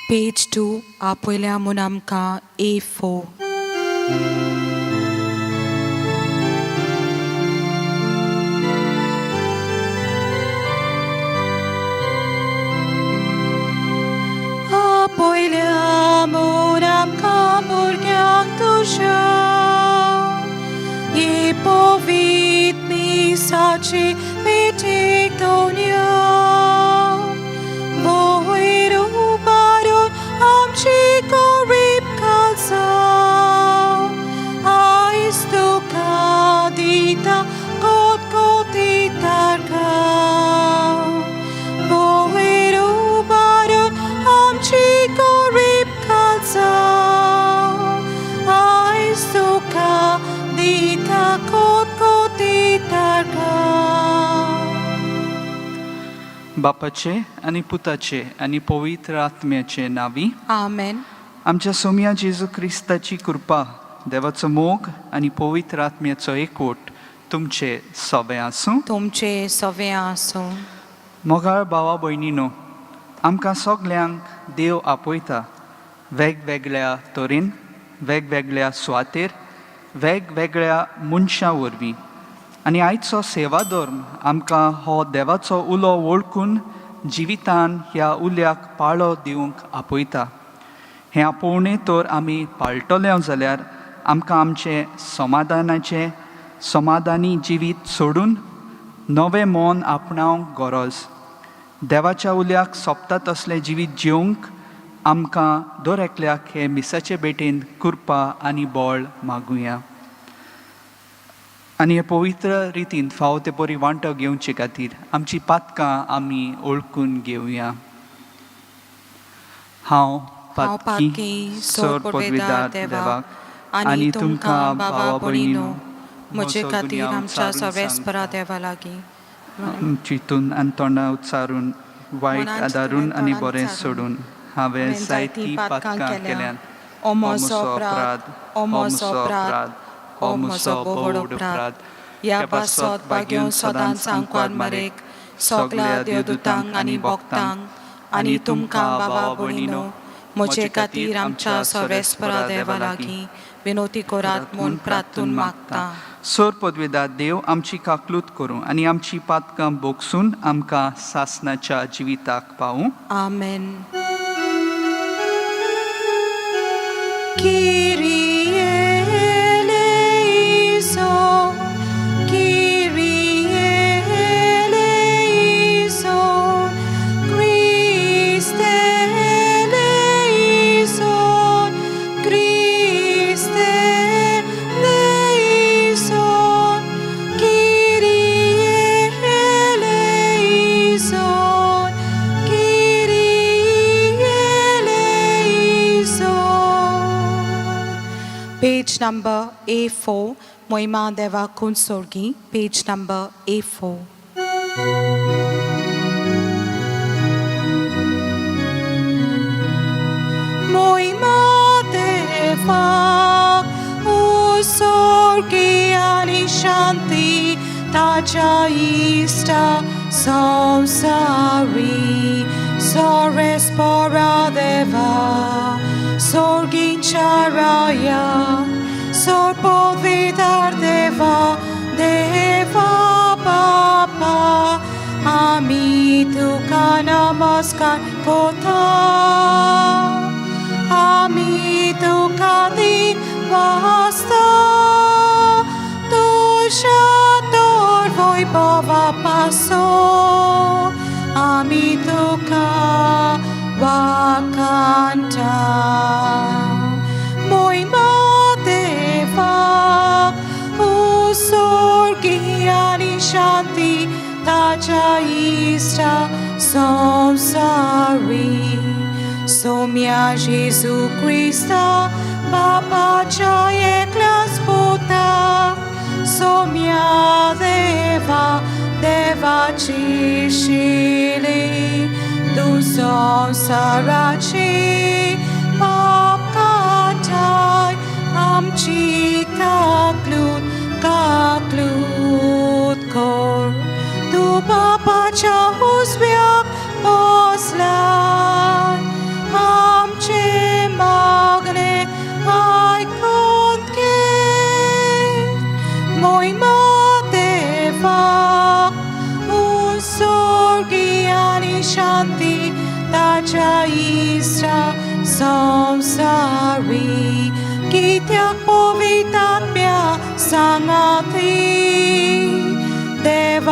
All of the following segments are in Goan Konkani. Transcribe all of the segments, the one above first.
पेज 2 आपयल्या म्हूण आमकां A4. आपयल्या म्हूण आमकां भुरग्यांक तुज्या हे पवित्र मिसाचे भेटेक दवरया. वयर उबारून आमची गरीब काळजां आयज तुका दिता कोतकोती तारखां. वयर उबारून आमची गरीब काळजां आयज तुका दिता कोतकोती तारखां. बापाचे आनी पुताचे आनी पवित्र आत्म्याचे नांवी. आमेन. आमच्या सोमया जेजू क्रिस्ताची कृपा, देवाचो मोग आनी पवित्र आत्म्याचो एकवट तुमचे सगळे आसूं. तुमचे सगळे आसूं. मोगाळ भावा भयणीनो, आमकां सगल्यांक देव आपयता वेगवेगळ्या तरेन, वेगवेगळ्या सुवातेर, वेगवेगळ्या मनशां वरवीं आनी आयचो सेवा धर्म आमकां हो देवाचो उलो वळखून जिवितान ह्या उल्याक पाळो दिवंक आपयता. हें आपोवणें तर आमी पाळटले जाल्यार आमकां आमचें समाधानाचें समाधानी जिवीत सोडून नवें मन आपणावंक गरज. देवाच्या उल्याक सोबता तसलें जिवीत जिवंक आमकां दर एकल्याक हे मिसाचे भेटेन कृपा आनी बळ मागुया आनी हे पवित्र रितीन फावो ते बरी वांटो घेवचे खातीर आमची पातकां आमी वळखून घेवया. हांव हांव पातकी, सोर पदवीदार देवाक आनी तुमकां बाबा भयणीनो म्हजे खातीर आमच्या सवेस्परा देवा लागीं चिंतून आनी तोंडा उच्चारून, वायट मनान आदारून चिंतून आनी तोंडान बरें उच्चारून सोडून हांवें हांवें जायतीं पातकां केल्यांत. ओ म्हजो अपराध, ओ म्हजो अपराध, ओ म्हजो भोव अपराध. ह्या पासत भाग्योन सदांच आंकवार मारेक, सगळ्या देवदूतांक आनी भक्तांक आनी तुमकां बाबा भयणीनो म्हजे खातीर आमच्या सर्वेस्परा देवा लागीं विनोती करात म्हूण प्रार्थून मागता. सोर पदवेदार देव आमची काकलूत करूं आनी आमची पातकां भोगसून आमकां सासनाच्या जिविताक पावूं. आमेन. Kyrie eleison, Kyrie eleison, Christe eleison, Christe eleison, Kyrie eleison, Kyrie eleison. Page number A4, Moima Deva Kunsorgi, page number A4. Moima Deva Usorgi ani Shanti Taja Ista Samsari Sores Pora Deva Sorgin Charaya Sor Podvidar Deva Deva Baba Ami tuka namaskar kota Ami tuka din vasta Tusha tor voi bava paso Ami tuka wakanta. Moima Deva Usorgi ani Shanti Taja Ista Samsari Somya Jesu Christa Baba Jaya Puta Somya Deva Deva Chishili Tu Samsarachi Pakatai Amchi Kaklut Kaklut Kor Tu Papa Chahusbyak Poslai.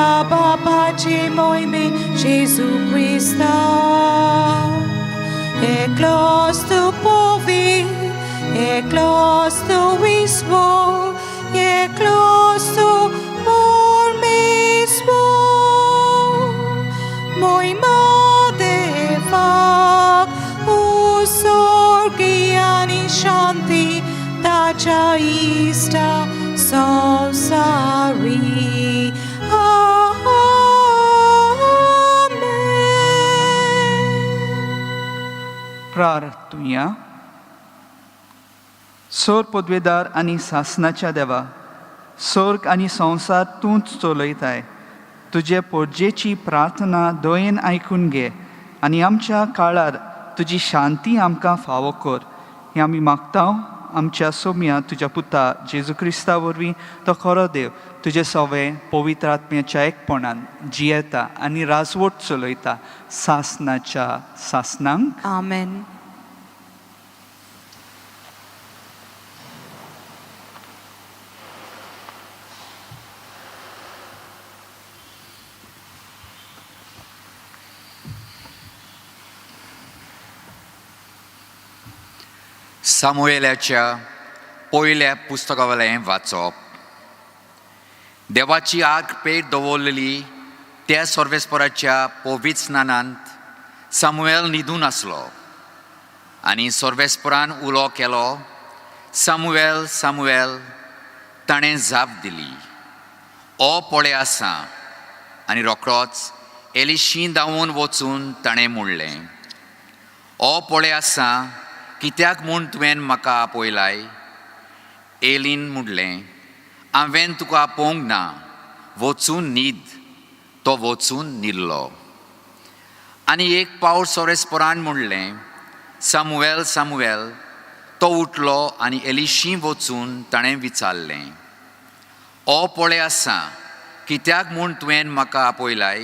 देवा बापाचे मोहिमे जेजू क्रिस्ता एकलोच तूं पोवी एकलोच तूं विस्वो एकलोच तूं परमेश्वर मोहिमा देवाक उसर्गी आनी शांती ताच्या इश्टा संवसारी. आमेन. प्रार्थुया. सोर पदवेदार आनी सासनाच्या देवा, सोर्ग आनी संवसार तूंच चलयताय. तुजे पोरजेची प्रार्थना दयेन आयकून घे आनी आमच्या काळार तुजी शांती आमकां फावो कर. हें आमी मागता आमच्या सोम्या तुज्या पुता जेजू क्रिस्ता वरवीं, तो खरो देव, तुजे सवे पवित्र आत्म्याच्या एकपणान जियेता आनी राजवट चलयता सासनाच्या सासनांक. आमेन. सामुएलाच्या पयल्या पुस्तकावेलें वाचप. देवाची आग पेट दवरलेली त्या सर्वेस्पराच्या पवित्र स्नानांत सामुएल न्हिदून आसलो आनी सर्वेस्परान उलो केलो, सामुएल, सामुएल. ताणें जाप दिली, ओ पळय आसा. आनी रोखडोच एलिशी धांवून वचून ताणें म्हणलें, ओ पळय आसा, कित्याक म्हूण तुवें म्हाका आपयलाय? एलीन म्हणलें, हांवें तुका आपोवंक ना, वचून न्हीद. तो वचून न्हिदलो. आनी एक पावट सोरेस्परान म्हणलें, सामुएल, सामुएल. तो उठलो आनी एलिशी वचून ताणें विचारलें, ओ पळय आसा, कित्याक म्हूण तुवें म्हाका आपयलाय?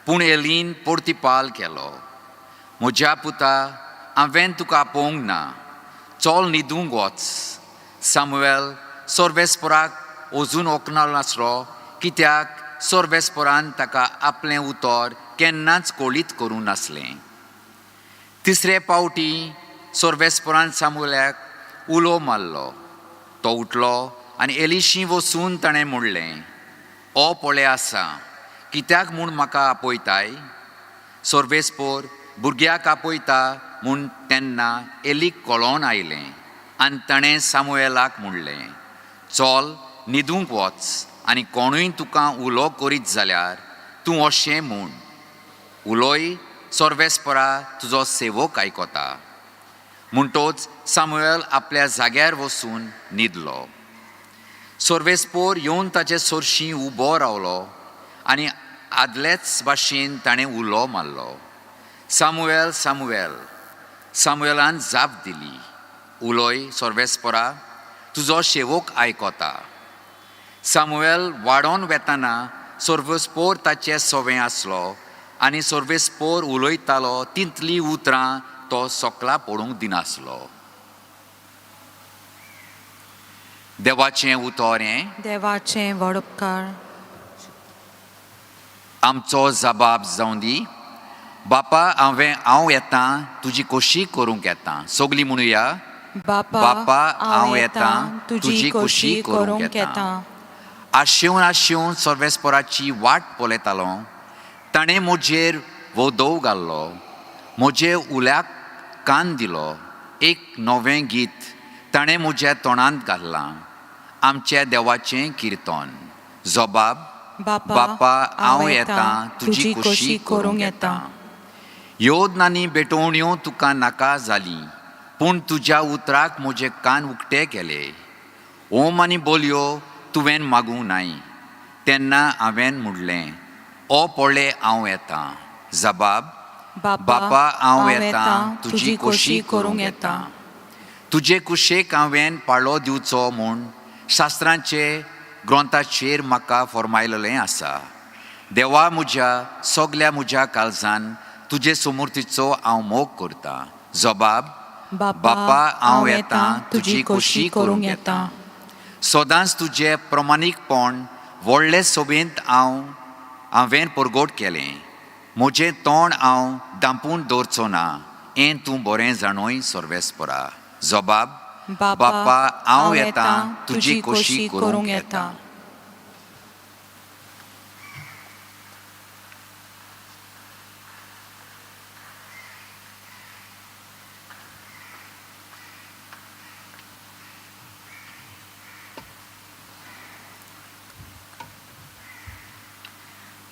पूण एलीन परतिपाल केलो, म्हज्या पुता, हांवें तुका आपोवंक ना, चल न्हिदूंक वच. सामुएल सर्वेस्पराक अजून वखनालो नासलो, कित्याक सर्वेस्परान ताका आपलें उतर केन्नाच कळीत करूंक नासलें. तिसरे पावटी सर्वेस्परान सामुएलाक उलो मारलो. तो उठलो आनी एलिशी वचून ताणें म्हणलें, ओ पळय आसा, कित्याक म्हूण म्हाका आपयताय? सर्वेस्पोर भुरग्याक आपयता म्हूण तेन्ना एलीक कळोन आयलें आनी ताणें सामुएलाक म्हणलें, चल न्हिदूंक वच आनी कोणूय तुका उलो करीत जाल्यार तूं अशें म्हूण, उलोय सर्वेस्परा, तुजो सेवक आयकता. म्हणटोच सामुएल आपल्या जाग्यार वचून न्हिदलो. सर्वेस्पोर येवन ताचे सरशीं उबो रावलो आनी आदलेच भाशेन ताणें उलो मारलो, सामुएल, सामुएल. सामुएलान जाप दिली, उलोय सर्वेस्परा, तुजो शेवक आयकता. सामुएल वाडोन वेताना सर्वेस्पोर ताचे सवें आसलो आनी सर्वेस्पोर उलयतालो तितलीं उतरां तो सकला पडूंक दिनासलो. देवाचें उतर हें. देवाचें व्हड उपकार. आमचो जबाब जावं दी. बापा, हांव येता, तुजी खोशी करूंक येता. सगलीं म्हणुया. बापा, बापा, हांव येता, तुजी खोशी करूंक येता. आशेवन आशेवन सर्वेस्पराची वाट पळयतालो. ताणें म्हजेर वोदोव घाल्लो, म्हजे उल्याक कान दिलो. एक नवें गीत ताणें म्हज्या तोंडांत घाल्लां, आमच्या देवाचें किर्तन. जबाब. बापा, हांव येता, तुजी खोशी करूंक येता. योद आनी भेटवण्यो तुका नाका जाली, पूण तुज्या उतराक म्हजे कान उक्ते केले. ओम आनी बोलयो तुवें मागूंक नाय. तेन्ना हांवें म्हणलें, ओ पळय हांव येता. जबाब. बापा, हांव येता, तुजी खोशी करूंक येता. तुजे कुशेक हांवें पाळो दिवचो म्हूण शास्त्रांचे ग्रंथाचेर म्हाका फॉर्मायलेलें आसा. देवा म्हज्या, सगल्या म्हज्या काळजान तुजे समूर्तीचो हांव मोग करता. जबाब. बापा, हांव येता, तुजी खोशी करूंक येता. सदांच तुजें प्रमाणीकपण व्हडले सोबेंत हांवें परगोट केलें. म्हजें तोंड हांव दांपून दवरचो ना हें तूं बरें जाणूय सर्वेस्परा. जबाब, बापा हांव येता तुजी कोशी करूंक येता.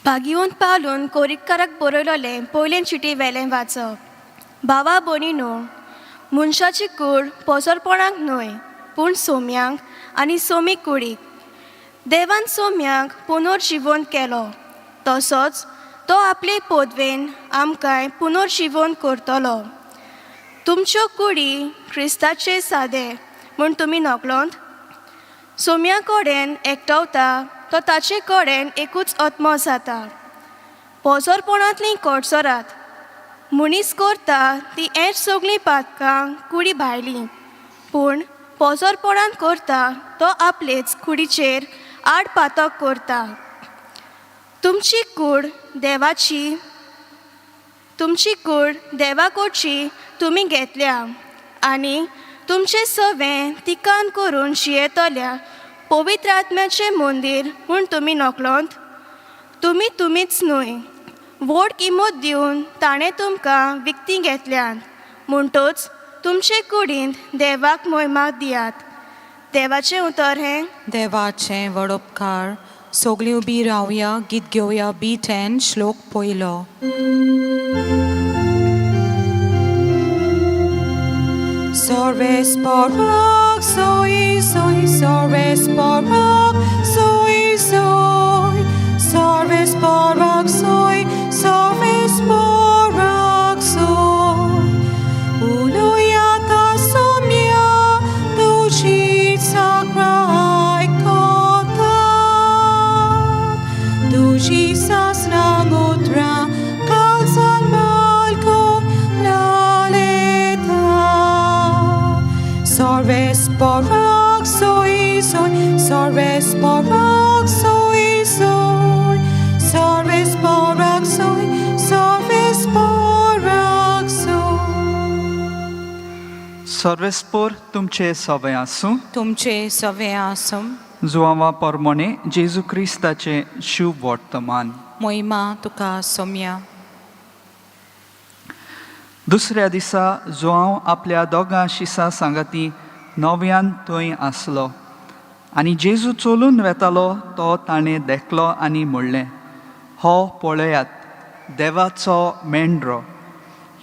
भागिवंत पावलून कोरिकराक बरयलोलें पयलें चिटी वेलें वाचप. भावा भयणीनो, मनशाची कूड पोसरपणाक न्हय पूण सोम्यांक आनी सोमी कुडीक. देवान सोम्यांक पुनर्जिवंत केलो तसोच तो आपले पदवेन आमकांय पुनर्जिवंत करतलो. तुमच्यो कुडी क्रिस्ताचे सादे म्हूण तुमी नकळोंत? सोम्या कडेन एकटवता तो ताचे कडेन एकूच आत्मो जाता. पोजोरपणांतलीं कडसरात. मनीस करता ती हेर सगळीं पातकां कुडी भायलीं, पूण पोजोरपणांत करता तो आपलेच कुडीचेर आड पातक करता. तुमची कूड देवाची, तुमची कूड देवाकडची तुमी घेतल्या आनी तुमचें सवें तिकान करून जियेतल्या पवित्र आत्म्याचें मंदीर म्हूण तुमी नकळोंत? तुमी तुमीच न्हय, व्हड किंमत दिवन ताणें तुमकां विकतीं घेतल्यांत. म्हणटच तुमचे कुडींत देवाक मोहिमा दियात. देवाचें उतर हें. देवाचें व्हड उपकार. सगळीं उबी रावया, गीत घेवया बी 10 श्लोक पयलो. Sorves porok soi soi, sorves porok soi soi, sorves porok soi, sorves porok soi. Uluyata somya dushi sakrai kota, dushi sasnangutra kalsan malko laleta. Sorves porok soi soi, sorves porok soi soi, sorves porok soi, sorves porok soi. सर्वेस्पोर तुमचे सवय आसूं. तुमचे सवे आसूं. जुआंवा पोरमोणे जेजू क्रिस्ताचें शुभ वर्तमान. मोहिमा तुका सोम्या. दुसऱ्या दिसा जुआंव आपल्या दोगां शिसां सांगाती नव्यान थंय आसलो आनी जेजू चलून वेतालो तो ताणें देखलो आनी म्हणलें, हो पळयात देवाचो मेंढरो.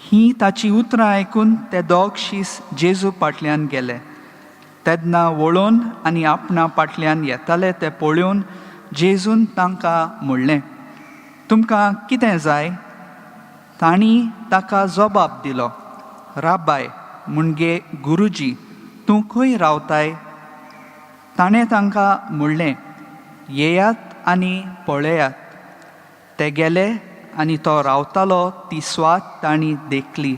हीं ताचीं उतरां आयकून ते दोग शीस जेजू फाटल्यान गेले. तेन्ना वळोवन आनी आपणा फाटल्यान येताले ते पळोवन जेजून तांकां म्हणलें, तुमकां कितें जाय? तांणी ताका जबाब दिलो, राबाय म्हणजे गुरुजी, तूं खंय रावताय? ताणें तांकां म्हणलें, येयात आनी पळयात. ते गेले आनी तो रावतालो ती स्वात तांणी देखली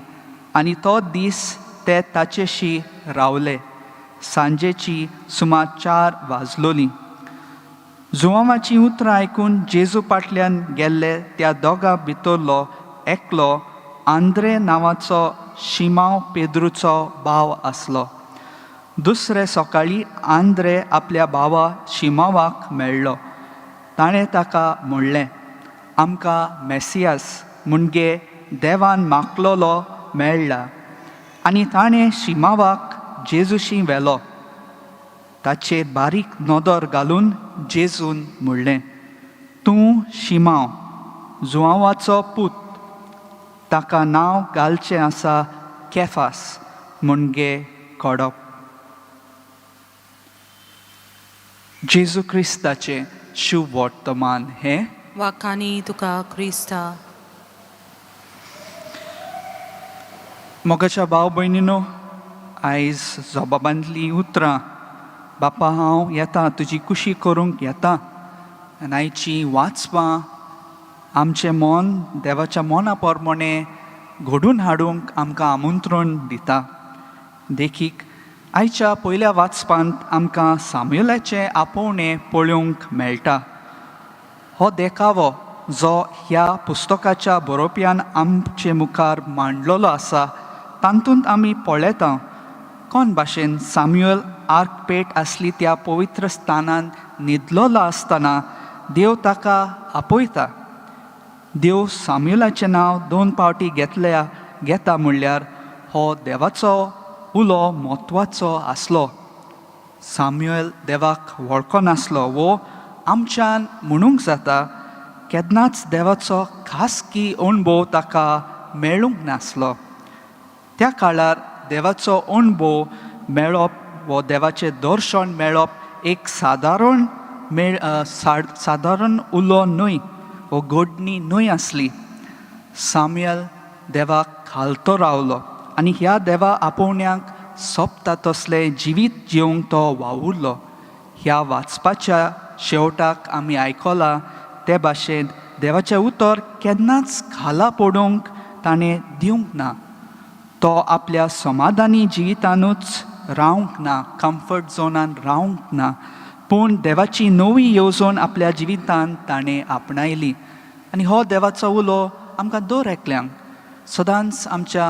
आनी तो दीस ते ताचेशी रावले. सांजेची सुमार 4 वाजलोलीं. जुआंवाचीं उतरां आयकून जेजू फाटल्यान गेल्ले त्या दोगां भितरलो एकलो आंद्रे नांवाचो शिमांव पेद्रूचो भाव आसलो. दुसरे सकाळीं आंद्रे आपल्या भावा शिमावाक मेळ्ळो. ताणें ताका म्हणलें, आमकां मेसियास म्हणजे देवान मागलोलो मेळ्ळा. आनी ताणें शिमावाक जेजूशी व्हेलो. ताचेर बारीक नदर घालून जेजून म्हणलें, तूं शिमांव जुआंवाचो पूत, ताका नांव घालचें आसा केफास म्हणजे कडप. जेजू क्रिस्ताचें शुभ वर्तमान हें. वाखानी तुका क्रिस्ता. मोगाच्या भाव भयणीनो, आयज जबाबांतलीं उतरां, बापा हांव येता तुजी कुशी करूंक येता, आनी आयची वाचपां आमचें मन देवाच्या मना प्रमाणें घडून हाडूंक आमकां आमंत्रण दिता. देखीक आयच्या पयल्या वाचपांत आमकां सामुएलाचें आपोवणें पळोवंक मेळटा. हो देखावो जो ह्या पुस्तकाच्या बरोवप्यान आमचे मुखार मांडलेलो आसा तातूंत आमी पळयता कोण भाशेन साम्युअल आर्कपेट आसली त्या पवित्र स्थानान न्हिदलेलो आसतना देव ताका आपयता. देव साम्युलाचें नांव दोन पावटी घेतल्या घेता म्हणल्यार हो देवाचो उलो म्हत्वाचो आसलो. साम्युएल देवाक वळखनासलो वो आमच्यान म्हणूंक जाता केन्नाच देवाचो खासगी अणभव ताका मेळूंक नासलो. त्या काळार देवाचो अणभव मेळप वो देवाचें दर्शन मेळप एक सादारण मेळ सादारण उलो न्हय वो घडणी न्हय आसली. साम्युएल देवाक घालतो रावलो आनी ह्या देवा आपोवण्याक सोबता तसलें जिवीत जिवंक तो वावुरलो. ह्या वाचपाच्या शेवटाक आमी आयकलां ते भाशेन देवाचें उतर केन्नाच खाला पडूंक ताणें दिवंक ना. तो आपल्या समाधानी जिवितानूच रावंक ना, कम्फर्ट झोनान रावंक ना, पूण देवाची नवी येवजण आपल्या जिवितान ताणें आपणायली. आनी हो देवाचो उलो आमकां दर एकल्यांक सदांच आमच्या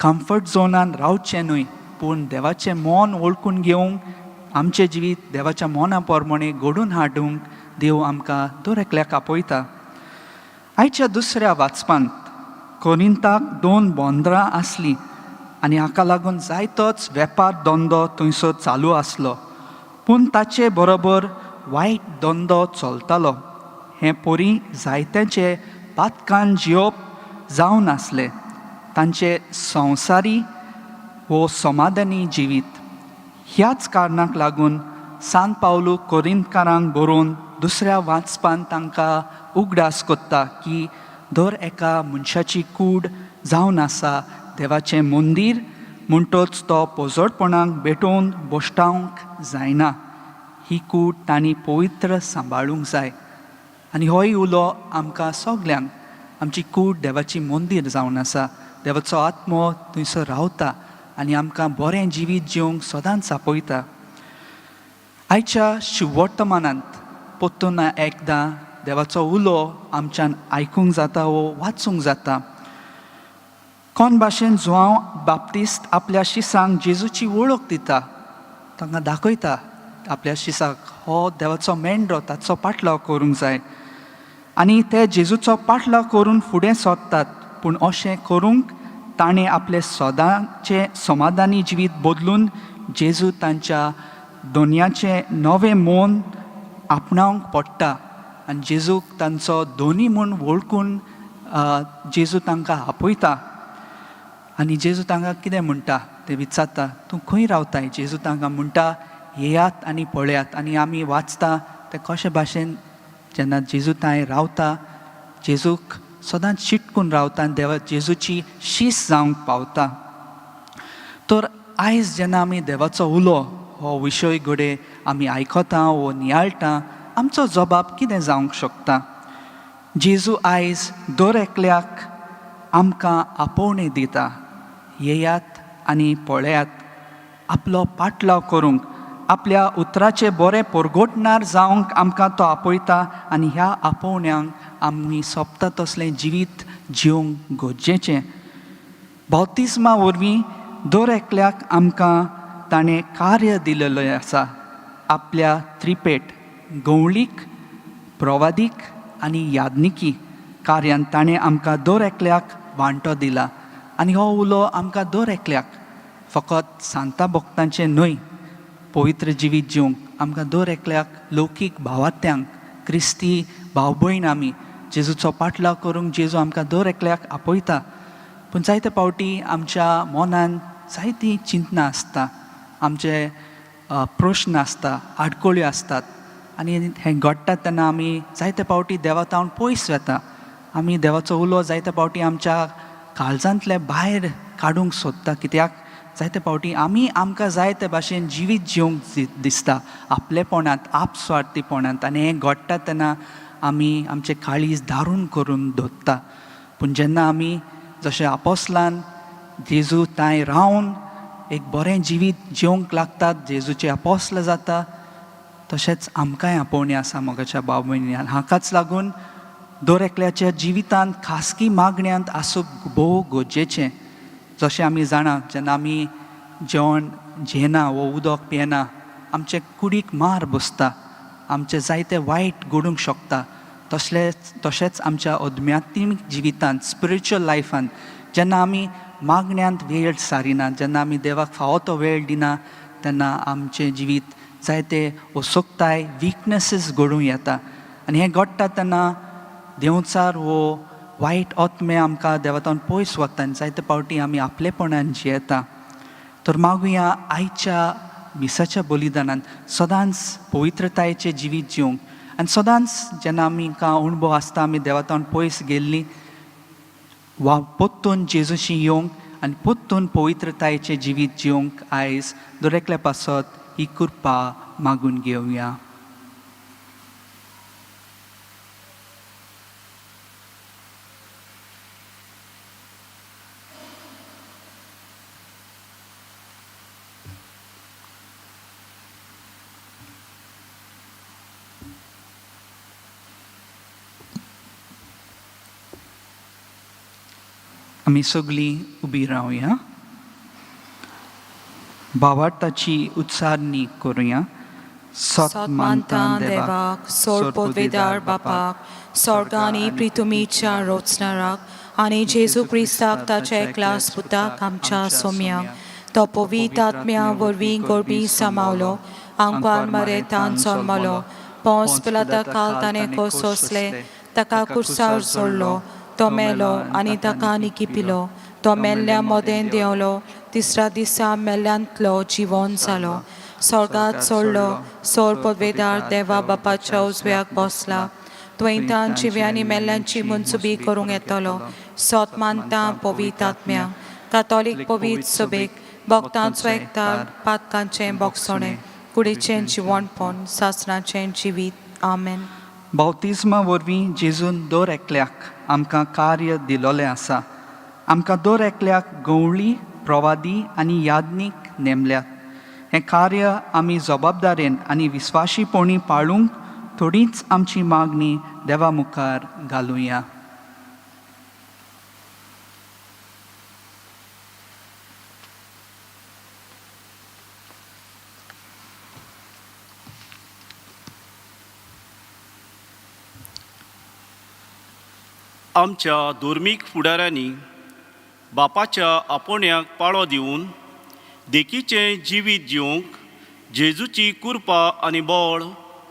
कम्फर्ट झोनान रावचें न्हय, पूण देवाचें मन वळखून घेवंक आमचें जिवीत देवाच्या मना प्रमाणे घडोवन हाडूंक देव आमकां दर एकल्याक आपयता. आयच्या दुसऱ्या वाचपांत कोरिंताक दोन बंदरां आसलीं आनी हाका लागून जायतोच वेपार धंदो थंयसर चालू आसलो, पूण ताचे बरोबर वायट धंदो चलतालो. हें पोरी जायत्यांचे पातकान जियोप जावन आसलें तांचे संवसारी वो समाधानी जिवीत. ह्याच कारणाक लागून सान पावलू कोरिंतकारांक बरोवन दुसऱ्या वाचपान तांकां उगडास कोत्ता की दर एका मनशाची कूड जावन आसा देवाचें मंदीर, म्हणटच तो पोजडपणाक भेटोवन बोश्टावंक जायना. ही कूड तांणी पवित्र सांबाळूंक जाय. आनी होय उलो आमकां सगल्यांक, आमची कूड देवाची मंदीर जावन आसा, देवाचो आत्मो थंयसर रावता आनी आमकां बरें जिवीत जिवंक सदांच आपयता. आयच्या शिववर्तमानांत परतून एकदां देवाचो उलो आमच्यान आयकूंक जाता वो वाचूंक जाता. कोण भाशेन जुआंव बाप्तिस्त आपल्या शिसांक जेजूची वळख दिता, तांकां दाखयता आपल्या शिसाक हो देवाचो मेंढरो, ताचो पाटलाव करूंक जाय. आनी ते जेजूचो पाटलाव करून फुडें सोदतात, पूण अशें करूंक ताणें आपलें सदांचें समाधानी जिवीत बदलून जेजू तांच्या दोनयाचें नवें मन आपणावंक पडटा. आनी जेजूक तांचो दोनी म्हूण वळखून जेजू तांकां आपयता. आनी जेजू तांकां कितें म्हणटा ते विचारता, तूं खंय रावताय? जेजू तांकां म्हणटा, येयात आनी पळयात. आनी आमी वाचता ते कशे भाशेन जेन्ना जेजू थंय रावता, जेजूक सदांच चिटकून रावता आनी देवा जेजूची शीस जावंक पावता. तर आयज जेन्ना आमी देवाचो उलो हो विशय घडये आमी आयकता वो नियाळटा, आमचो जबाब कितें जावंक शकता? जेजू आयज दर एकल्याक आमकां आपोवणें दिता, येयात आनी पळयात. आपलो पाटलाव करूंक, आपल्या उतराचें बरें परगटणार जावंक आमकां तो आपयता. आनी ह्या आपोवण्यांक आमी सोंपता तसलें जिवीत जिवंक गरजेचें. बाप्तिस्मा वरवीं दर एकल्याक आमकां ताणें कार्य दिलेलें आसा, आपल्या त्रिपेट गवळीक, प्रवादीक आनी याज्ञिकी कार्यान ताणें आमकां दर एकल्याक वांटो दिला. आनी हो उलो आमकां दर एकल्याक, फकत सांता भक्तांचें न्हय, पवित्र जिवीत जिवंक आमकां दर एकल्याक, लौकीक भावात्यांक, क्रिस्ती भाव भयण आमी जेजूचो पाटलाव करूंक जेजू आमकां दर एकल्याक आपयता. पूण जायते पावटी आमच्या मनान जायतीं चिंतनां आसता, आमचे प्रश्न आसता, आडखळ्यो आसतात. आनी हें घडटा तेन्ना आमी जायते पावटी देवा तावन पयस वता. आमी देवाचो उलो जायते पावटी आमच्या काळजांतले भायर काडूंक सोदता, कित्याक जायते पावटी आमी आमकां जाय ते भाशेन जिवीत जिवंक दिसता, आपलेपणांत, आपस्वार्थीपणांत. आनी हें घडटा तेन्ना आमी आमचें काळीज दारून करून दवरता. पूण जेन्ना आमी जशें आपोसलान जेजू थंय रावन एक बरें जिवीत जिवंक लागतात, जेजूचे आपोसल जाता, तशेंच आमकांय आपोवणें आसा मोगाच्या भाव भयणी. हाकाच लागून दर एकल्याच्या जिवितांत खासगी मागण्यांत आसूप भोव गरजेचें. जशें आमी जाणा, जेन्ना आमी जेवण जेना वो उदक पियेना आमचे कुडीक मार बसता, आमचे जायते वायट घडूंक शकता. तसलेच तशेंच आमच्या अध्यात्मीक जिवितांत, स्पिरिच्युअल लायफान जेन्ना आमी मागण्यांत वेळ सारिना, जेन्ना आमी देवाक फावो तो वेळ दिना, तेन्ना आमचें जिवीत जायते असोक्ताय, विकनसीस घडूं येता. आनी हें घडटा तेन्ना देंवचार वो वायट आत्मे आमकां देवातावन पयस वता आनी जायते पावटी आमी आपलेपणान जियेता. तर मागुया आयच्या मिसाच्या बलिदानान सदांच पवित्रतायेचें जिवीत जिवंक आनी सदांच जेन्ना आमकां अणभव आसता आमी देवातावन पयस गेल्लीं वा पोत्तून जेजूशी येवंक आनी पोत्तून पवित्रतायेचें जिवीत जिवंक आयज दर एकल्या पासत ही कृपा मागून घेवया. आमी सगळीं उबी रावया, भावार्थाची उच्चारणी करुया. सोत मानता देवाक, सोड पदवेदार बापाक, स्वर्गानी प्रितुमीच्या रोचणाराक आनी जेजू क्रिस्ताक ताच्या एकल्याच पुताक आमच्या सोम्याक, तो पवित्र आत्म्या वरवीं गोरबी सामावलो, आंकवार मरेतान जल्मलो, पोंस पिलाता काल ताणें कोसोसले, ताका कुर्सार जोडलो, तो मेलो आनी ताका निकिपिलो, तो मेल्ल्या मदें देंवलो, तिसऱ्या दिसा मेल्ल्यांतलो जिवन जालो, स्वर्गात चडलो, सोर पदवेदार देवा बापाच्या उजव्याक बसला, त्वंयतान जिव्यांनी मेल्ल्यांची मनसुबी करूंक येतलो. सोत मानता पवित्र आत्म्या, कातोलीक पवित्र सभेक, भक्तांचो एकतार, पातकांचें बोगसणें, कुडीचें जिवणपण, सासणाचें जिवीत. आमेन. बावतिज्मा वरवीं जेजून दर एकल्याक आमकां कार्य दिलोलें आसा. आमकां दर एकल्याक गंवळी, प्रवादी आनी याज्ञीक नेमल्यात. हें कार्य आमी जबाबदारेन आनी विस्वाशीपणी पाळूंक थोडीच आमची मागणी देवा मुखार घालुया. आमच्या धर्मीक फुडाऱ्यांनी बापाच्या आपोवण्याक पाळो दिवन देखीचें जिवीत जिवंक जेजूची कृपा आनी बळ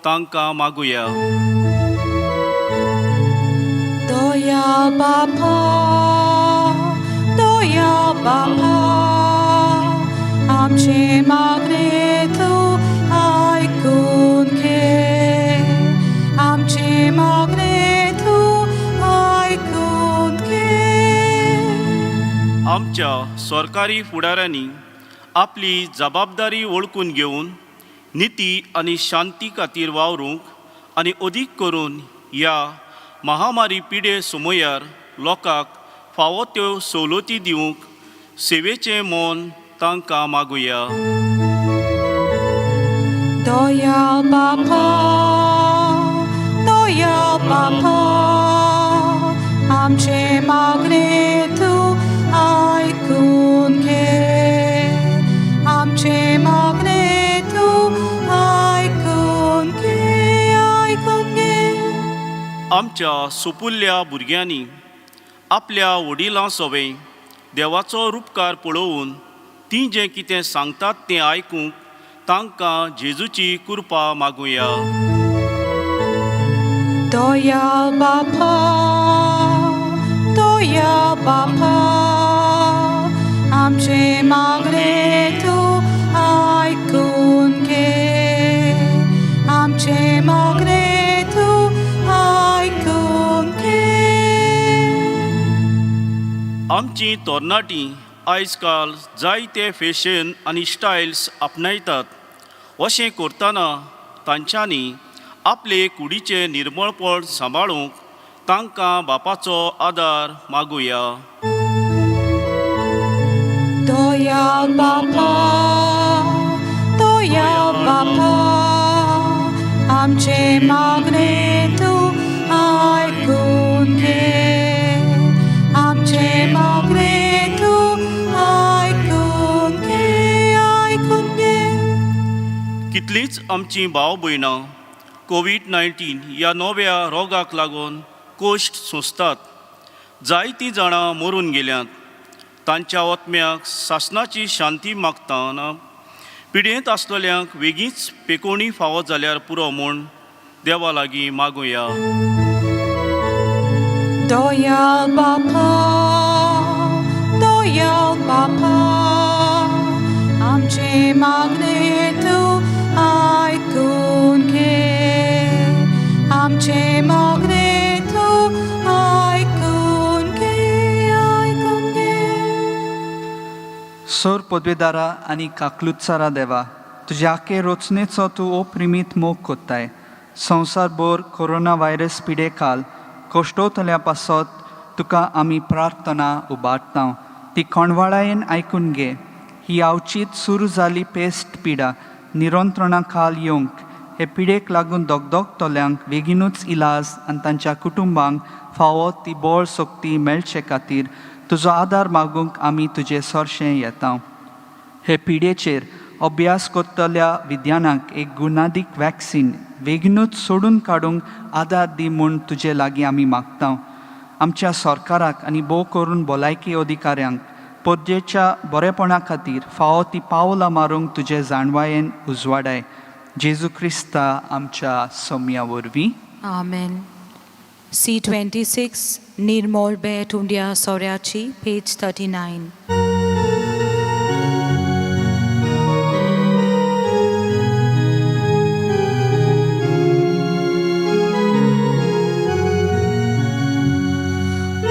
तांकां मागुया. दया बापा, दया बापा, आमचे मागणे तूं आयकून घे, आमचे मागणे तूं आयकून घे. आमच्या सरकारी फुडाऱ्यांनी आपली जबाबदारी वळखून घेवन निती आनी शांती खातीर वावरूंक आनी अदीक करून ह्या महामारी पिडे समयार लोकांक फावो त्यो सवलती दिवंक सेवेचें मन तांकां मागुया. दया बापा, दया बापा, आमचे मागणे तूं आयकून घे, आमचे मागणे तूं आयकून घे, आयकून घे. आमच्या सोपुल्ल्या भुरग्यांनी आपल्या वडिलां सवें देवाचो रुपकार पळोवन तीं जें कितें सांगतात तें आयकूंक तांकां जेजूची कृपा मागुया. दया बापा, दया बापा, आमचे मागणे तूं आयकून घे, आमचे मागणे तूं आयकून घे. आमची तरणाटीं आयज काल जायते फॅशन आनी स्टायल्स आपणायतात. अशें करतना तांच्यांनी आपले कुडीचें निर्मळपण सांबाळूंक तांकां बापाचो आदार मागुया. दया बापा, दया बापा, आमचे मागणे तूं आयकून घे आमचे मागणे तूं आयकून घे आयकून घे. कितलींच आमचीं भाव भयणां कोवीड 19 ह्या नव्या रोगाक लागून कोश्ट सोंसतात. जायतीं जाणां मरून गेल्यांत. तांच्या आत्म्याक सासणाची शांती मागतना पिडेंत आसलेल्यांक वेगींच पेकोवणी फावो जाल्यार पुरो म्हूण देवा लागीं मागुया. दयाळ बापा, दयाळ बापा, आमचे मागणे तूं आयकून घे आमचे मागणे तूं आयकून घे आयकून घे. सोर पदवेदारा आनी काकलुत्सारा देवा, तुज्या आखे रचनेचो तूं ओप्रिमीत मोग कोत्ताय. संवसारभर कोरोना व्हायरस पिडे काल कश्टोतल्या पासत तुका आमी प्रार्थना उबारता, ती कोणवाळायेन आयकून घे. ही आवचीत सुरू जाली पेस्ट पिडा निरंत्रणा खाल येवंक, हे पिडेक लागून दगदगतल्यांक बेगीनूच इलाज आनी तांच्या कुटुंबांक फावो ती बळ शक्ती मेळचे खातीर तुजो आदार मागूंक आमी तुजे सरशें येता. हे पिडेचेर अभ्यास करतल्या विज्ञानाक एक गुणादीक वॅक्सीन बेगीनूच सोडून काडूंक आदार दी म्हूण तुजे लागीं आमी मागता. आमच्या सरकाराक आनी भोव करून भलायकी अधिकाऱ्यांक परजेच्या बरेपणा खातीर फावो ती पावलां मारूंक तुजे जाणवायेन उजवाडाय. जेजू क्रिस्ता आमच्या सोम्या वरवीं. आमेन. C 26, निर्मोल भेट उंड्या सोऱ्याची, पेज 39.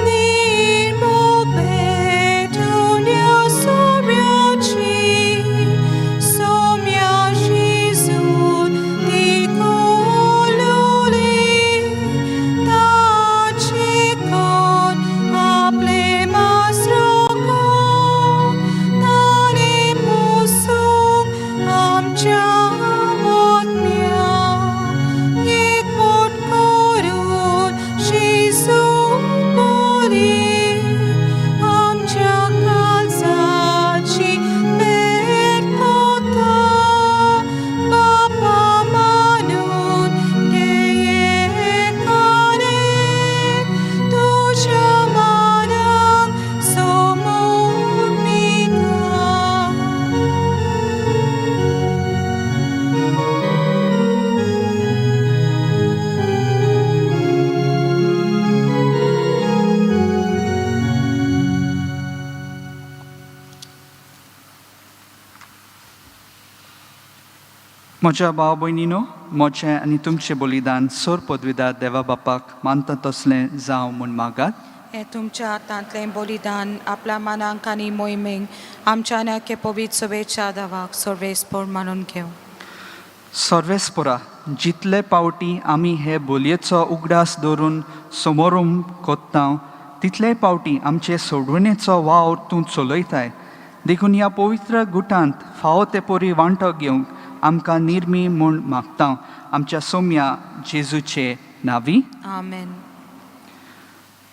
निर्मोल भेट उंड्या सोऱ्याची, सोम्या जेजून ती कोलुली, ताचे कोण आपले मास्रोकोन, ताणे पुसूंक आमच्या आत्म्याक एकवट करून जेजू बोली, आमच्या काळजाची भेट कोता, बापा मानून घे एकाने, तुज्या मानाक समर्पिता. म्हज्या भाव भयणीनो, म्हजें आनी तुमचें बलिदान सोर पदवीदार देवा बापाक मानता तसलें जावं म्हूण मागात. हे तुमच्या हातांतलें बलिदान आपल्या मनाक आनी मोहिमेक आमच्या नाके पवित्र शुभेच्छा दावाक सर्वेस्पोर मानून घेवं. सर्वेस्पोरा, जितले पावटी आमी हे बोलयेचो उगडास दवरून समोरून कोत्ता, तितले पावटी आमचे सोडवणेचो वावर तूं चलयताय. देखून ह्या पवित्र गुटांत फावो ते परी वांटो घेवंक आमकां निर्मी म्हूण मागता, आमच्या सोम्या जेजूचे नांवी. आमेन.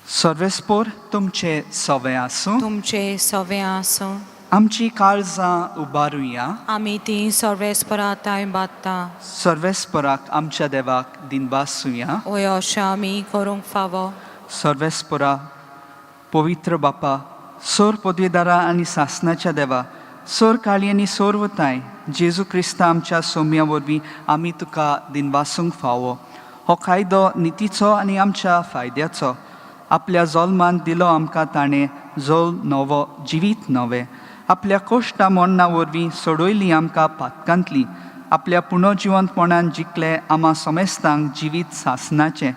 सर्वेस्पोर तुमचे सवे आसूं. तुमचे सवे आसूं. आमची काळजां उबारुया. आमी ती सर्वेस्परा तांय बादता. सर्वेस्पराक आमच्या देवाक दिनवासुया. ओय अशें आमी करूंक फावो. सर्वेस्परा, पवित्र बापा, सोर पदवीदारा आनी सासनाच्या देवा, सोर काळी आनी सोरवताय जेजू क्रिस्ता आमच्या सोम्या वरवीं आमी तुका दिनवासूंक फावो. हो कायदो नितीचो आनी आमच्या फायद्याचो. आपल्या जल्मान दिलो आमकां ताणें जोल नवो, जिवीत नवें. आपल्या कोश्टा मोडणा वरवीं सोडयली आमकां पातकांतली. आपल्या पुनर्जिवंतपणान जिखले आमा समेस्तांक जिवीत सासनाचें.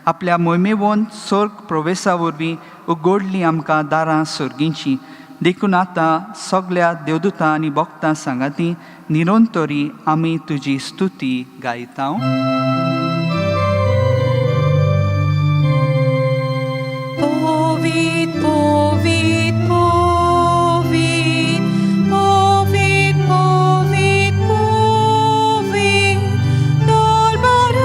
आपल्या मोहिमेवन सोर्ग प्रवेसा वरवीं उगडली आमकां दारां सर्गींची. देखून आतां सगल्या देवदूतां आनी भक्तां सांगाती निरंतरी आमी तुजी स्तुती गायता. पवित्र, पवित्र, पवित्र, पवित्र, पवित्र, पवित्र,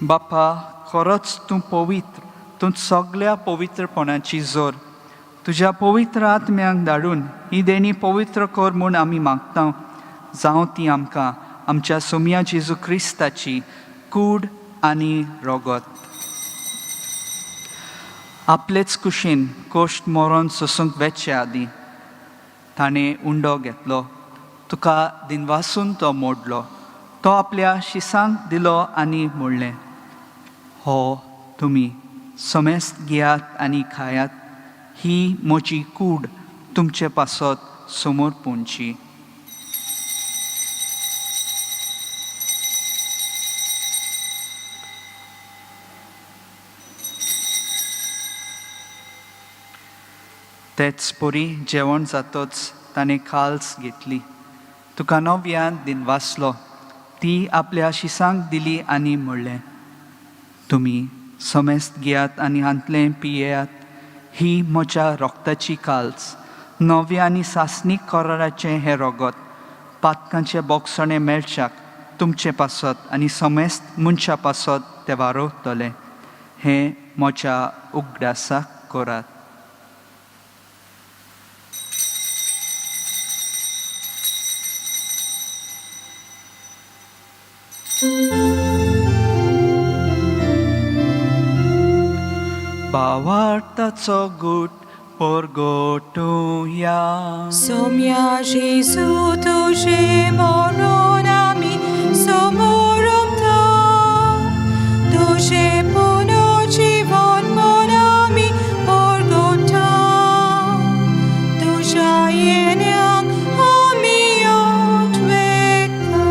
बापा, खरोच तूं पवित्र, तूं सगळ्या पवित्रपणाची जोर. तुज्या पवित्र आत्म्यांक धाडून ही देणी पवित्र कर म्हूण आमी मागता, जावं ती आमकां आमच्या सोमया जेजू क्रिस्ताची कूड आनी रोगत. आपलेच कुशीन कोश्ट मरोन सोसूंक वेचे आदीं ताणें उंडो घेतलो, तुका दिनवासून तो मोडलो, तो आपल्या शिसांक दिलो आनी म्हणलें, हो तुमी समेस्त घेयात आनी खायात, ही म्हजी कूड तुमचे पासत समोर पोंची. तेच परी जेवण जातच ताणें काल्स घेतली, तुका नव्यान दिनवासलो, ती आपल्या शिसांक दिली आनी म्हणलें, तुमी समेस्त घेयात आनी हांतलें पियेयात, ही म्हज्या रोगताची काल्स, नव्या आनी सासणीक कराराचें हें रोगत, पातकांचें बोगसणें मेळच्याक तुमचें पासत आनी समेस्त मनशा पासत तें वारोवतलें. हें म्हज्या उगडासाक करात. भावार्थाचो गूट परगटुया. सोम्या जेजू, तुजें मरण आमी समोरमता, तुजें पुनर्जीवन म्हूण आमी परगटा, तुज्या येण्याक आमी आठवेता.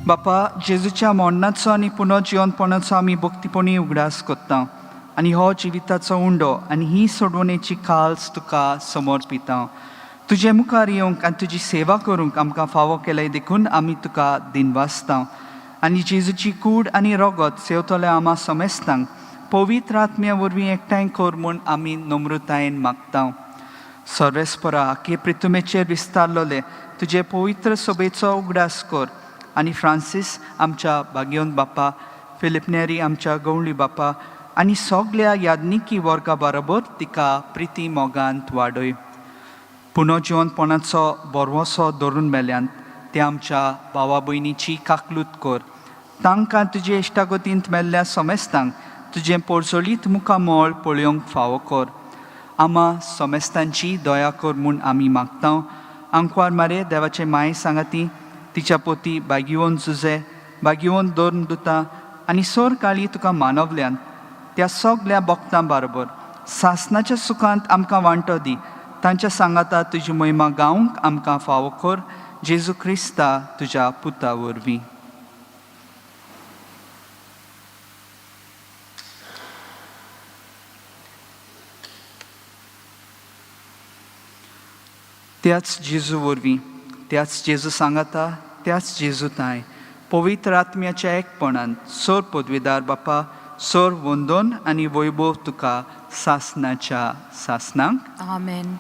बापा, जेजूच्या मरणाचो आनी पुनर्जिवनपणाचो आमी भक्तीपणी उगडास करता आनी हो जिविताचो उंडो आनी ही सोडवणेची काल्स तुका समर्पिता. तुजे मुखार येवंक आनी तुजी सेवा करूंक आमकां फावो केलें देखून आमी तुका दिनवासता आनी जेजूची कूड आनी रोगत सेवतल्या आमा समेस्तांक पवित्र आत्म्या वरवीं एकठांय कर म्हूण आमी नम्रतायेन मागता. सर्वेस्परा, आखे प्रितुमेचेर विस्तारलोले तुजे पवित्र सभेचो उगडास कर आनी फ्रांसीस आमच्या भाग्योन बापा, फिलीप नेरी आमच्या गवळी बापा आनी सगल्या याज्ञिकी वर्गा बरोबर तिका प्रिती मोगांत वाडय. पुनर्जिवनपणाचो बरवसो धरून मेल्यान ते आमच्या भावा भयणीची काकलूत कर. तांकां तुजे इश्टागतींत मेल्ल्या समेस्तांक तुजें पोरजोलीत मुखामळ पळोवंक फावो कर. आमा समेस्तांची दया कर म्हूण आमी मागता. आंकवार मारे देवाचे माये सांगाती, तिच्या पोती बागिवन जुजे, बागिवन दोन दुता आनी सोर काळी तुका मानवल्यान त्या सगल्या बोगतां बरोबर सासनाच्या सुखांत आमकां वांटो दी. तांच्या सांगाता तुजी महिमा गावंक आमकां फावो कर, जेजू क्रिस्ता तुज्या पुता वरवीं. त्याच जेजू वरवीं, त्याच जेजू सांगाता, त्याच जेजू तांय पवित्र आत्म्याच्या एकपणान सोर पदवीदार बापा, सोर वंदोन आनी वैभव तुका सासनाच्या सासनांक. आमेन.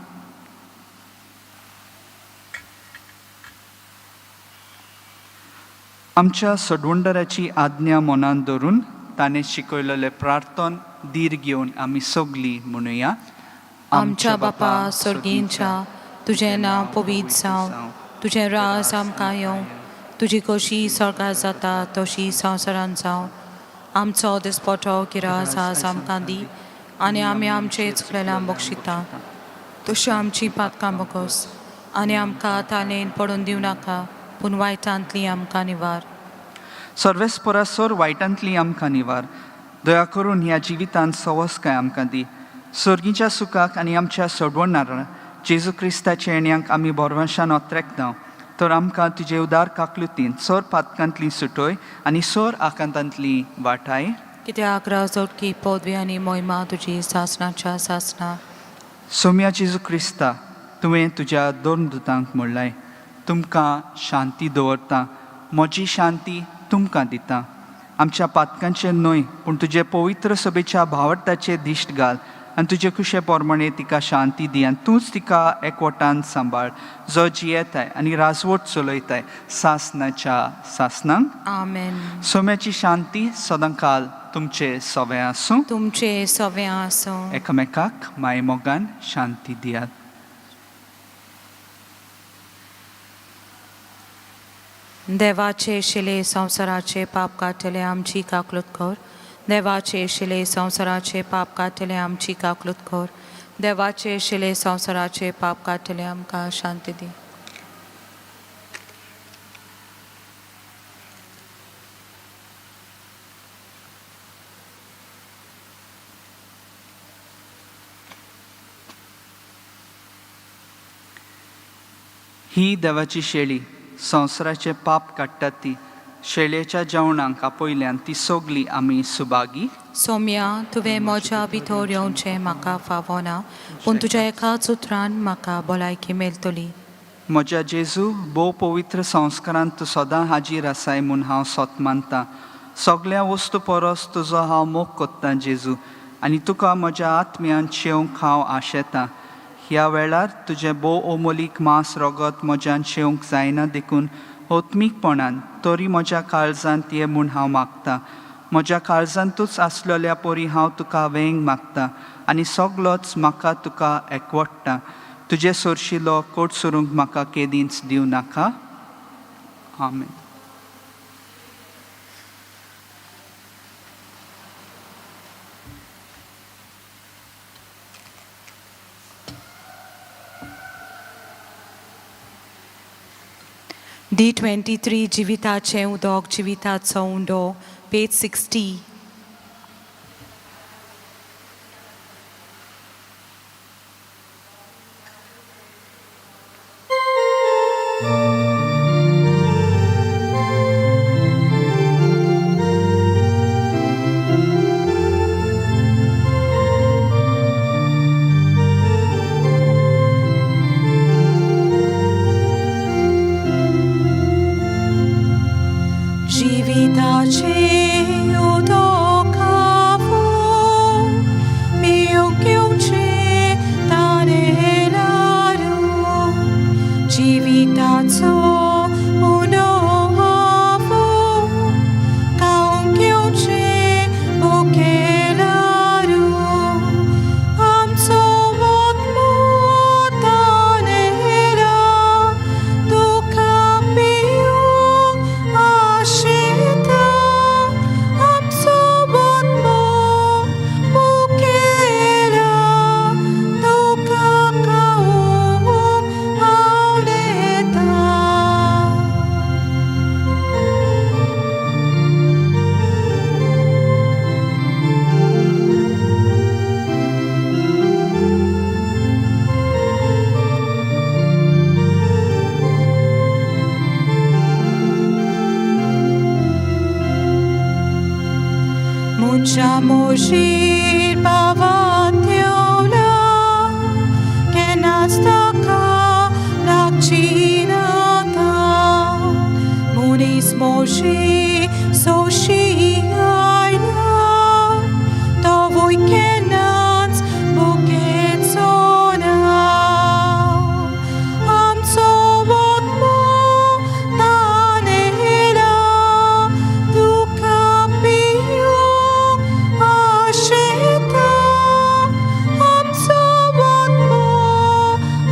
आमच्या सडवंडराची आज्ञा मनान धरून ताणें शिकयलेलें प्रार्थन धीर घेवन आमी सगलीं म्हणुया. आमच्या बापा सर्गींच्या, तुजें नांव पवित्र जावं, तुजें राज आमकां येवं, तुजी कशी स्वर्गार जाता तशी संवसारांत जावं. आमचो दिसपटो किरास आज आमकां दी आनी आमी आमचे चुकलेल्या बक्षिता तश्यो आमची पातकां बगोस आनी आमकां तालेन पडून दिवं नाका, पूण वायटांतली आमकां निवार. सर्वेस्परा सोर वायटांतली आमकां निवार. दया करून ह्या जिवितांत सवसकाय आमकां दी. सर्गीच्या सुखाक आनी आमच्या सोडवणार जेजू क्रिस्ताच्या येण्याक आमी बोरवंशान ओत्रेकता, तर आमकां तुजे उदार काकलुतीन सोर पातकांतली सुटोय आनी सोर आकांतांतली वाटाय. कित्याक राजोटकी पदवी आनी मोहिमा तुजी सासणाच्या सासणा. सोम्या जेजू क्रिस्ता, तुवें तुज्या दोन दुतांक म्हणलाय, तुमकां शांती दवरता, म्हजी शांती तुमकां दिता. आमच्या पातकांचें न्हय पूण तुजे पवित्र सभेच्या भावार्थाचें दिश्ट घाल आनी तुजे खुशे प्रमाणे तिका शांती दी आनी तूंच तिका एकवटान सांबाळ जो जियेताय आनी राजवट चलयताय सासनाच्या सासनांक. आमेन. सोम्याची शांती सदांकाल तुमचे सवे आसूं. तुमचे सवे आसूं. एकामेकाक मायमोगान शांती दियात. देवाचे शिले संवसाराचे पाप काडटले आमची काकलूत कर. देवाचे शिले संवसाराचे पाप काडटले आमची काकलूत कर. देवाचे शिले संवसाराचे पाप काडटले आमकां शांती दी. ही देवाची शेळी संवसाराचें पाप काडटा ती शेळयेच्या जेवणाक आपयल्यान ती सगली आमी सुभागी. सोम्या, तुवें म्हज्या भितर येवचें म्हाका फावना, पूण तुज्या एकाच उतरान म्हाका भलायकी मेळटली. म्हज्या जेजू, भोव पवित्र संस्कारान तूं सदां हाजीर आसाय म्हूण हांव सोत मानतां. सगल्या वस्तू परस तुजो हांव मोग कोत्तां जेजू, आनी तुका म्हज्या आत्म्यान शेवंक हांव आशेतां. ह्या वेळार तुजें भोव अमोलीक मांस रगत म्हज्यान शेवंक जायना, देखून आत्मीकपणान तरी म्हज्या काळजांत ये म्हूण हांव मागतां. म्हज्या काळजांतूच आसलेल्या परी हांव तुका वेंग मागता आनी सगलोच म्हाका तुका एकवडटा. तुजे सोरशिलो कोट सरूंक म्हाका केदींच दिवं नाका. आमेन. D 23 जिविताचें उदक जिविताचो उंडो, पेज 60. जिविताचें उदक हांव पिवंक येवचें तानेलारू. जिविताचो उंडो हांव खावंक येवचें भुकेलारू. आमचो आत्मो तानेला तुका पिवंक आशेता. आमचो आत्मो भुकेला तुका खावंक आवडटा. मनशा मोशीर पावात येवला केन्नाच ताका लागची नाता. मनीस मोशी सोशी आयला तोवूय केन्नाच भुकेचो ना. आमचो आत्मो तानेला तुका पिवंक आशेता. आमचो आत्मो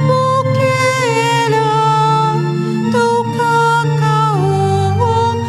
भुकेला तुका खावंक.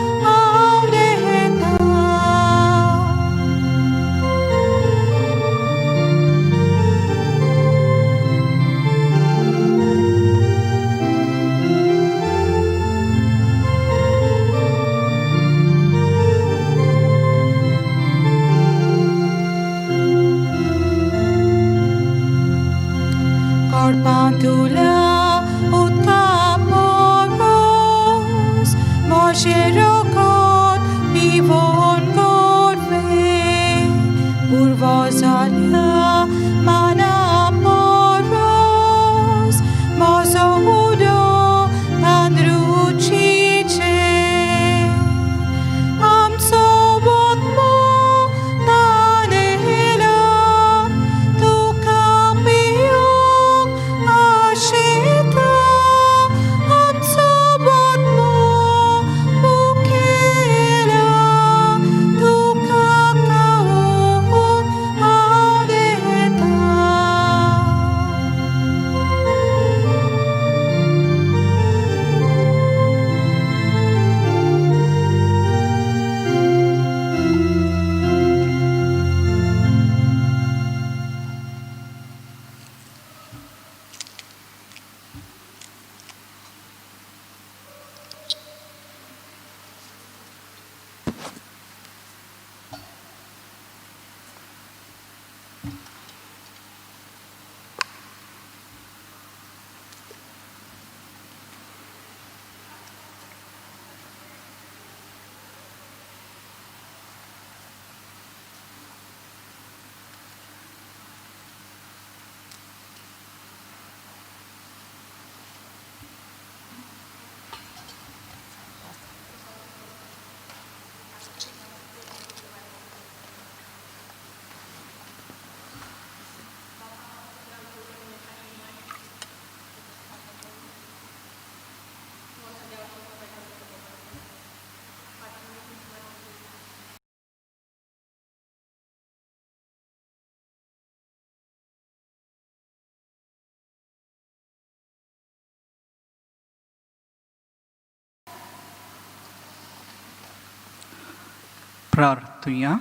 प्रार्थुया.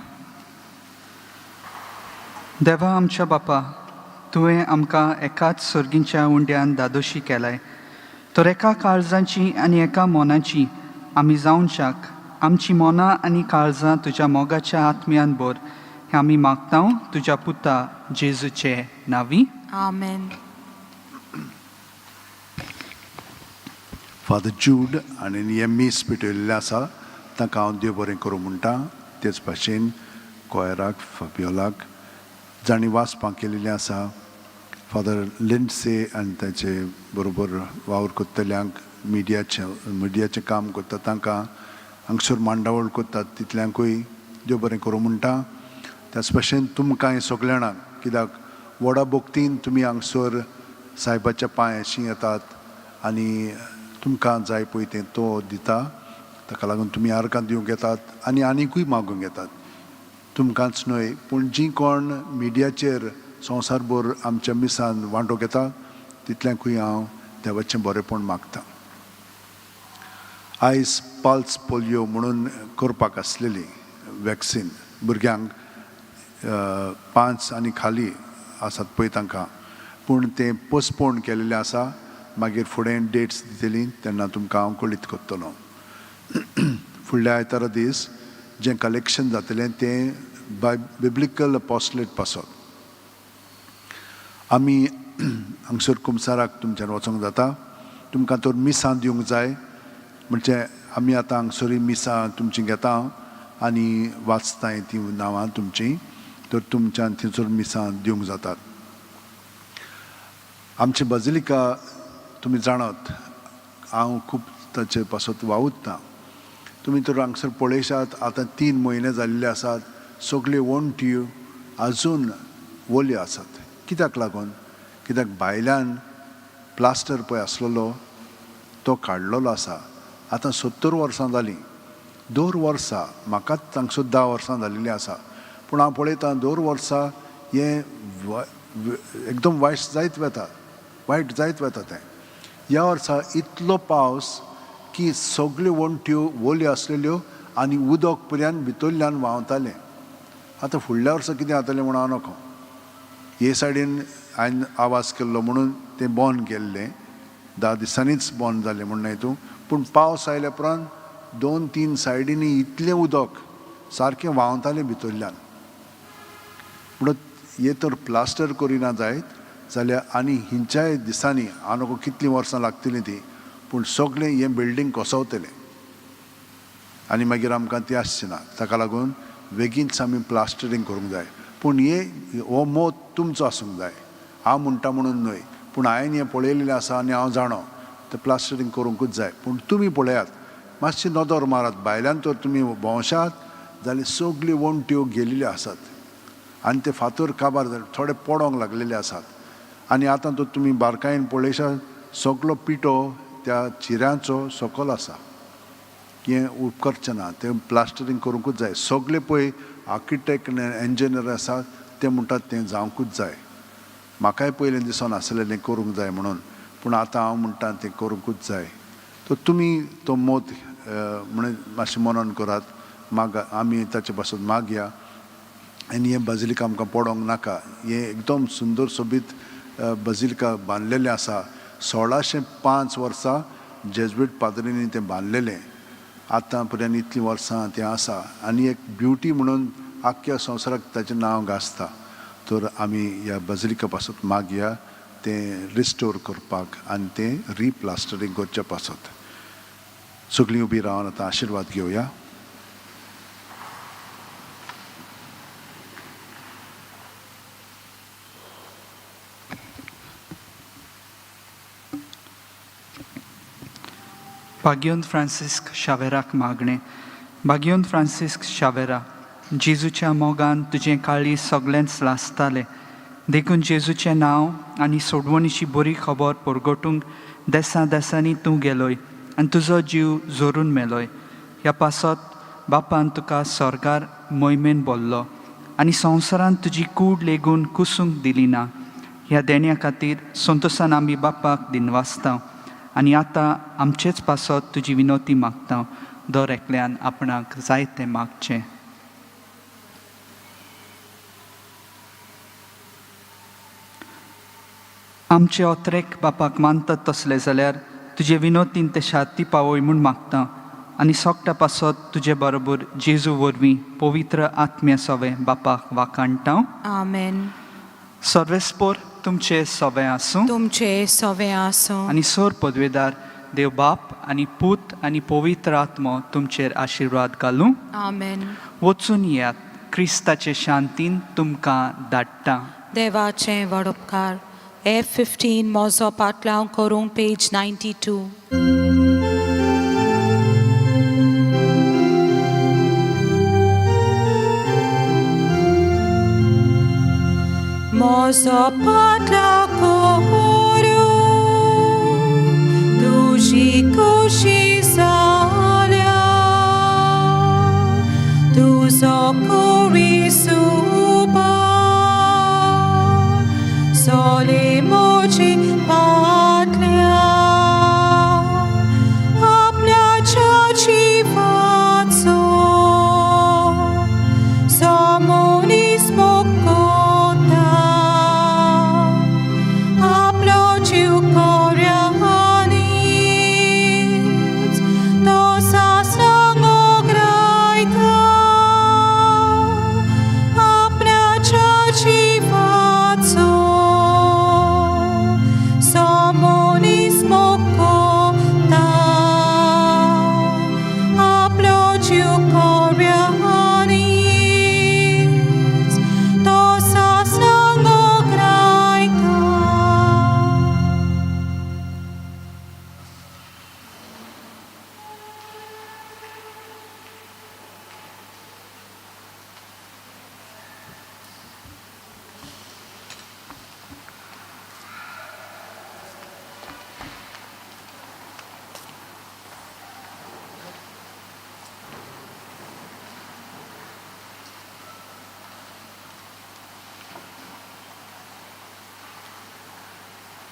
देवा आमच्या बापा, तुवें आमकां एकाच सर्गींच्या उंड्यान दादोशी केलाय, तर एका काळजाची आनी एका मनाची आमी जावच्याक आमची मनां आनी काळजां तुज्या मोगाच्या आत्म्यान भर, हें आमी मागता तुज्या पुता जेजूचे नांवी. आमेन. फादर जूड आनी हें मीस पेटयल्लें आसा तांकां हांव देव बरें करूं म्हणटा. तेच भाशेन कोयराक, फाबियोलाक, जांणी वाचपां केलेलीं आसा, फादर लिंडसे आनी ताचे बरोबर वावर करतल्यांक, मिडियाचें काम करता तांकां, हांगसर मांडावळ करतात तितल्यांकूय देव बरें करूं म्हणटा. त्याच भाशेन तुमकांय सगल्या जाणांक, कित्याक व्हडा भक्तीन तुमी हांगसर सायबाच्या पांयाशी येतात आनी तुमकां जाय पळय तें तो दिता, ताका लागून तुमी आर्गां दिवंक येतात आनी आनिकूय मागूंक येतात. तुमकांच न्हय पूण जीं कोण मिडियाचेर संवसारभर आमच्या मिसान वांटो घेता तितल्यांकूय हांव देवाचें बरेंपण मागता. आयज पल्स पोलियो म्हणून करपाक आसलेली वॅक्सीन भुरग्यांक 5 आनी खाली आसात पळय तांकां, पूण तें पोस्टपोन केलेलें आसा. मागीर फुडें डेट्स दितली तेन्ना तुमकां हांव कळीत करतलो. फुडल्या आयतारा दीस जें कलेक्शन जातलें तें बाय बिब्लिकल अपोस्लेट पासत आमी हांगसर कुमसाराक तुमच्यान वचोंक जाता. तुमकां तर मिसां दिवंक जाय, म्हणजे आमी आतां हांगसरूय मिसां तुमचीं घेता आनी वाचताय तीं नांवां तुमचीं, तर तुमच्यान थंयसर मिसां दिवंक जातात. आमची बाजिलिका तुमी जाणात, हांव खूब ताचे पासत वावुरतां. तुमी तर हांगसर पळयशात आतां 3 म्हयने जाल्ले आसात, सगल्यो वण्ट्यो आजून वल्यो आसात. कित्याक लागून? कित्याक भायल्यान प्लास्टर पळय आसलेलो तो काडलेलो आसा. आतां 70 वर्सां जालीं, दर वर्सा म्हाकाच हांगसर 10 वर्सां जाल्लीं आसा, पूण हांव पळयतां दर वर्सा हें एकदम वायट जायत वता, वायट जायत वता तें. ह्या वर्सा इतलो पावस की सगल्यो वण्ट्यो वल्यो आसलेल्यो आनी उदक पर्यंत भितरल्यान व्हांवतालें. आतां फुडल्या वर्सा कितें जातलें म्हूण हांव नको. हे सायडीन हांवें आवाज केल्लो म्हणून तें बंद केल्लें, 10 दिसांनीच बंद जालें म्हूण न्हय तूं, पूण पावस आयल्या उपरांत 2-3 सायडींनी इतलें उदक सारकें व्हांवतालें भितरल्यान. म्हणून हे तर प्लास्टर करिना जायत जाल्यार आनी हिंच्याय दिसांनी हांव नको कितलीं वर्सां लागतलीं तीं, पूण सगळें हें बिल्डींग कोसवतलें आनी मागीर आमकां तें आसचें ना. ताका लागून बेगीनच आमी प्लास्टरींग करूंक जाय. पूण हे हो मोत तुमचो आसूंक जाय, हांव म्हणटा म्हणून न्हय, पूण हांवें हें पळयलेलें आसा आनी हांव जाणो तें प्लास्टरींग करूंकूच जाय. पूण तुमी पळयात, मातशी नदर मारात, भायल्यान तर तुमी भोंवशात जाल्यार सगल्यो वण्ट्यो गेल्ल्यो आसात आनी ते फातर काबार जाले, थोडे पडोंक लागलेले आसात. आनी आतां तर तुमी बारकायेन पळयशात सगलो पिठो त्या चिऱ्यांचो सकल आसा. हें उपकारचें ना, तें प्लास्टरींग करूंकूच जाय. सगळे पळय आर्किटेक्ट इंजिनियर आसात ते म्हणटात तें जावंकूच जाय. म्हाकाय पयलें दिसोन आसलें तें करूंक जाय म्हणून, पूण आतां हांव म्हणटा तें करूंकूच जाय. तर तुमी तो मोत म्हणून मातशें मनन करात, माग आमी ताचे पासून मागया आनी हें बाजिलिका आमकां पडोंक नाका. हें एकदम सुंदर सोबीत बाजिलिका बांदलेलें आसा. 1605 वर्सां जेज्विट पाद्रींनी तें बांदलेलें, आतां पर्यंत इतलीं वर्सां तें आसा आनी एक ब्युटी म्हणून आख्ख्या संवसाराक ताचें नांव गाजता. तर आमी ह्या बाजिलिका पासत मागया तें रिस्टोर करपाक आनी तें रिप्लास्टरींग करचे पासत. सगळीं उबी रावन आतां आशिर्वाद घेवया. बाग्योन फ्रांसिस्क शावेराक मागणें. बाग्योन फ्रांसिस्क शावेरा, जेजूच्या मोगान तुजें काळीज सगळेंच लासतालें, देखून जेजूचें नांव आनी सोडवणीची बरी खबर परगटूंक देसां देसांनी तूं गेलोय आनी तुजो जीव जोरून मेलोय. ह्या पासत बापान तुका स्वर्गार मोहिमेन बोल्लो आनी संवसारांत तुजी कूड लेगून कुसूंक दिली ना. ह्या देण्या खातीर संतोसान आमी बापाक दिनवासता आनी आतां आमचेच पासत तुजी विनोती मागता. दर एकल्यान आपणाक जाय तें मागचें. आमचे ओत्रेक बापाक मानतात तसले जाल्यार तुजे विनोदीन ते शांती पावय म्हूण मागता आनी सोगटा पासत तुजे बरोबर जेजू वरवीं पवित्र आत्म्या सोवें बापाक वाखाणटा. आमेन. सर्वेस्पोर तुमचे सोवें आसूं. तुमचे सवे आसूं. आनी सोर पदवेदार देव बाप आनी पूत आनी पवित्र आत्मो तुमचेर आशिर्वाद घालूं. आमेन. वचून येयात, क्रिस्ताचे शांतीन तुमकां धाडटा. देवाचें व्हड उपकार. F 15 मोजो पाटलाव करूंक पेज 92. मोजो पाटलाव करूं तुजी खोशी जाल्या, तुजो कोळी सुपा सोले मोजी.